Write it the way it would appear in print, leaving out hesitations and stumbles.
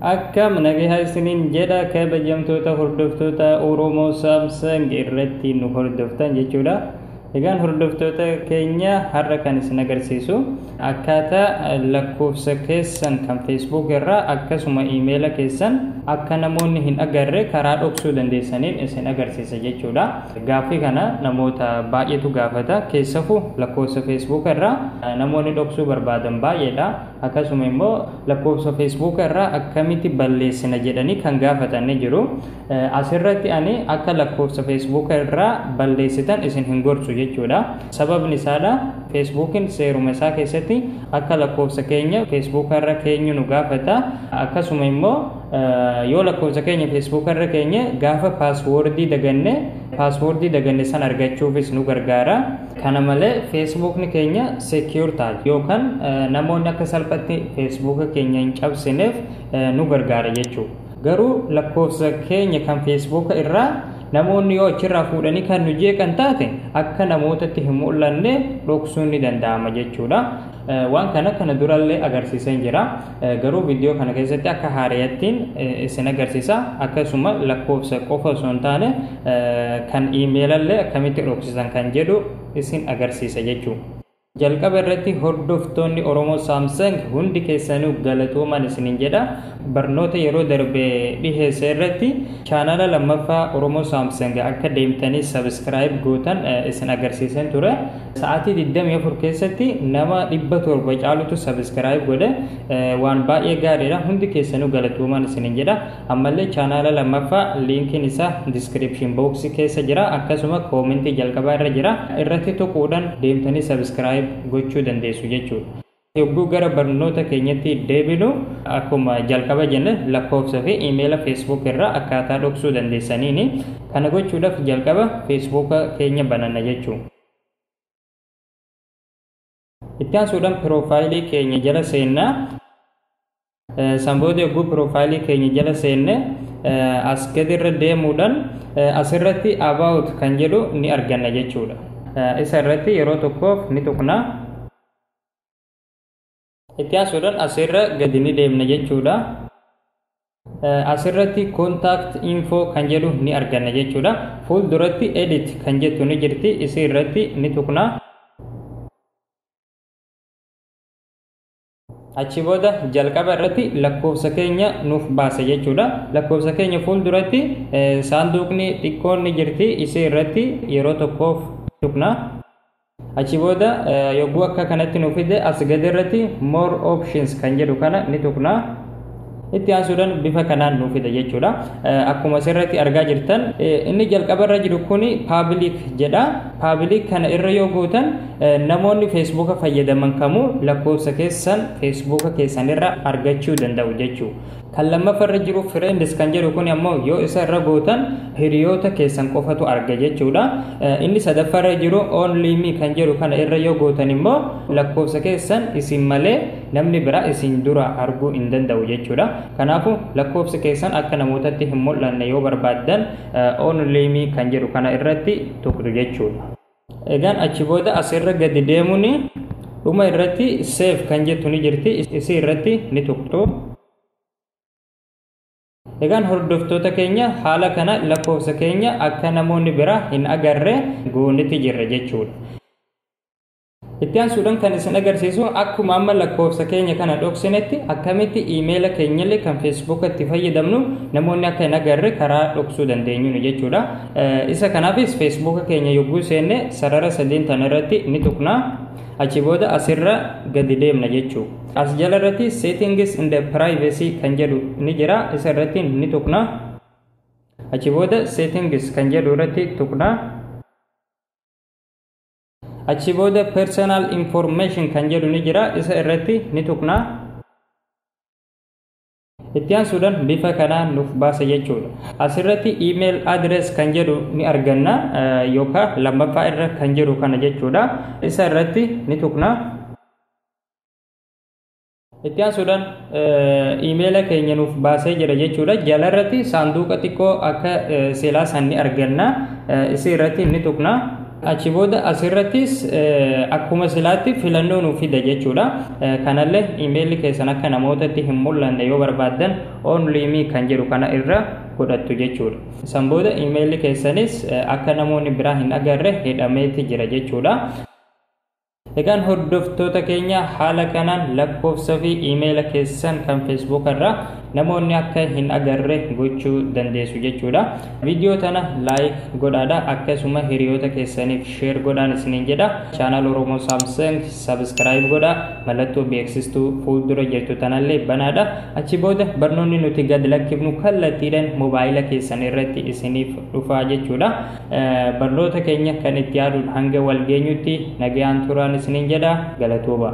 Akkam nagahaa isiniin jedha, kabajamtoota hordoftoota Oromoo Samsung irratti nu hordoftan jechuudha. Egaan hordoftoota keenya, har'a kan isin agarsiisu akkaataa lakkoofsa keessan kan Facebook irraa akkasuma iimeela keessan akka namoonni hin agarre karaa dhoksuu dandeessaniin isin agarsiisa jechuudha. Gaaffii kana namoota baay'eetu gaafata. Keessafuu lakkoofsa Facebook irraa namoonni dhoksuu barbaadan baay'eedha. Akkasuma immoo lakkoofsa Facebook irraa akkamitti balleessina jedhanii kan gaafatan ni jiru. Asirratti ani akka lakkoofsa Facebook irraa balleessitan isin hin gorsu jechuudha. Sababni isaadha, Facebookin seeruma isaa keessatti akka lakkoofsa keenya Facebook irra keenyu nu gaafata. Akkasuma immoo yoo lakkoofsa keenya Facebook irra keenye, gaafa paaswoordii daganne san argachuufis nu gargaara. Kana malee Facebookni keenya secure ta'a yookaan namoonni akka salphatti Facebooka keenya hin cabsineef nu gargaara jechuudha. Garuu lakkoofsa keenya kan Facebooka irraa namoonni yoo achirraa fuudhanii kan nu jeeqan taate, akka namootatti hin mul'anne dhoksuun ni danda'ama jechuudha. Waan kana kana durallee agarsiiseen jira. Garuu viidiyoo kana keessatti akka haarayattiin isin agarsiisa. Akkasuma lakkoofsa qofa osoo hin taane kan iimeelallee akkamitti dhoksisan kan jedhu isin agarsiisa jechuudha. Jalqaba irratti hordoftoonni Oromoo Samsung hundi keessanuu galatooman isiniin jedha. Barnoota yeroo darbe dhiheesse irratti chaanala lammaffaa Oromoo Samsung akka deemtanii subscribe gootan isin agarsiiseen ture. Sa'aatii 24 keessatti nama 700 caalutu subscribe godhe, waan baay'ee gaariidha. Hundi keessanuu galatooman isiniin jedha. Ammallee chaanala lammaffaa liinkiin isaa description box keessa jira. Akkasuma koomentii jalqabaa irra jira. Irratti tuquudhaan deemtanii subscribe gochuu dandeessu jechuudha. Yogguu gara barnoota keenyatti deebinu, akkuma jalqaba jenne, lakkoofsa fi iimeela Facebook irraa akkaataa dhoksuu dandeessaniini. Kana gochuudhaaf jalqaba Facebooka keenya bananna jechuudha. Itti aansuudhaan piroofaayilii keenya jala seennaa. San booda yogguu piroofaayilii keenya jala seenne, as gadirra deemuudhaan asirratti "about" kan jedhu ni arganna jechuudha. Isa irratti yeroo tokkoof ni tuqna. Itti aansuudhaan asirra gadi ni deemna jechuudha. Asirratti "contact info" kan jedhu ni arganna jechuudha. Fuulduratti "edit" kan jettu ni jirti. Isii irratti ni tuqna. Achi booda jalqaba irratti lakkoofsa keenya nuuf baasa jechuudha. Lakkoofsa keenya fuulduratti saanduqni xiqqoon ni jirti. Isii irratti yeroo tokkoof tuqna. Achi booda yogguu akka kanatti nuuf fide, as gadi irratti "more options" kan jedhu kana ni tuqna. Itti aansuudhaan bifa kanaan nuuf fida jechuudha. Akkuma asirratti argaa jirtan, inni jalqaba irra jiru kuni "public" jedha. Public kana irra yoo gootan, namoonni Facebooka fayyadaman kamuu lakkoofsa keessan Facebooka keessan irra argachuu danda'u jechuudha. Kan lammaffaa irra jiru "friends" kan jedhu kun ammoo yoo isa irra gootan, hiriyoota keessan qofatu arga jechuudha. Inni sadaffaa irra jiru "only me" kan jedhu kana irra yoo gootan immoo, lakkoofsa keessan isin malee namni biraa isin dura arguu hin danda'u jechuudha. Kanaafuu lakkoofsa keessan akka namootatti hin mul'anne yoo barbaaddan, "only me" kan jedhu kana irratti tuqxu jechuudha. Egaan achi booda asirra gadi deemuun dhuma irratti "save" kan jettu ni jirti. Isii irratti ni tuqxu. Egaan hordoftoota keenya, haala kana lakkoofsa keenya akka namoonni biraa hin agarre gooniti jirra jechuudha. Itti aansuudhaan kan isin agarsiisu, akkuma amma lakkoofsa keenya kana dhoksinetti, akkamitti iimeela keenyallee kan Facebooka itti fayyadamnu namoonni akka hin agarre karaa dhoksuu dandeenyuun jechuudha. Isa kanaafis Facebooka keenya yogguu seenne, sarara sadeen tana irratti ni tuqna. Achi booda asirra gadi deemna jechuudha. As jala irratti "settings and privacy" kan jedhu ni jira. Isa irratti ni tuqna. Achi booda "settings" kan jedhu irratti tuqna. Achi booda "personal information" kan jedhu ni jira. Isa irratti ni tuqna. Itti aansuudhaan bifa kanaan nuuf baasa jechuudha. Asirratti "email address" kan jedhu ni arganna, yookaan lammaffaa irra kan jedhu kana jechuudha. Isa irratti ni tuqna. Itti aansuudhaan iimeela keenya nuuf baasee jira jechuudha. Jalarratti saanduqa xiqqoo akka silaa san ni arganna. Isa irratti ni tuqna. Achi booda asirrattis akkuma silaatti filannoo nuuf fida jechuudha. Kanallee iimeelli keessan akka namootatti hin mul'anne yoo barbaaddan "only me" kan jedhu kana irra godhattu jechuudha. San booda iimeelli keessanis akka namoonni biraa hin agarre hidhameeti jira jechuudha. Egaan hordoftoota keenya, haala kanaan lakkoofsa fi iimeela keessan kan Feesbuuk irraa namoonni akka hin agarre gochuu dandeessu jechuudha. Viidiyoo tana like godhaadha, akkasuma hiriyoota keessaniif share godhaan isiniin jedha. Channel Oromoo Samsung subscribe godha, mallattoo beeksistuu fuuldura jirtu tanallee banaadha. Achi booda barnoonni nuti gad lakkifnu kallattiidhaan moobaayila keessan irratti isiniif dhufaa jechuudha. Barnoota keenya kan itti yaaduun hanga wal geenyutti nagayaan turaan isiniin jedha, galatooma.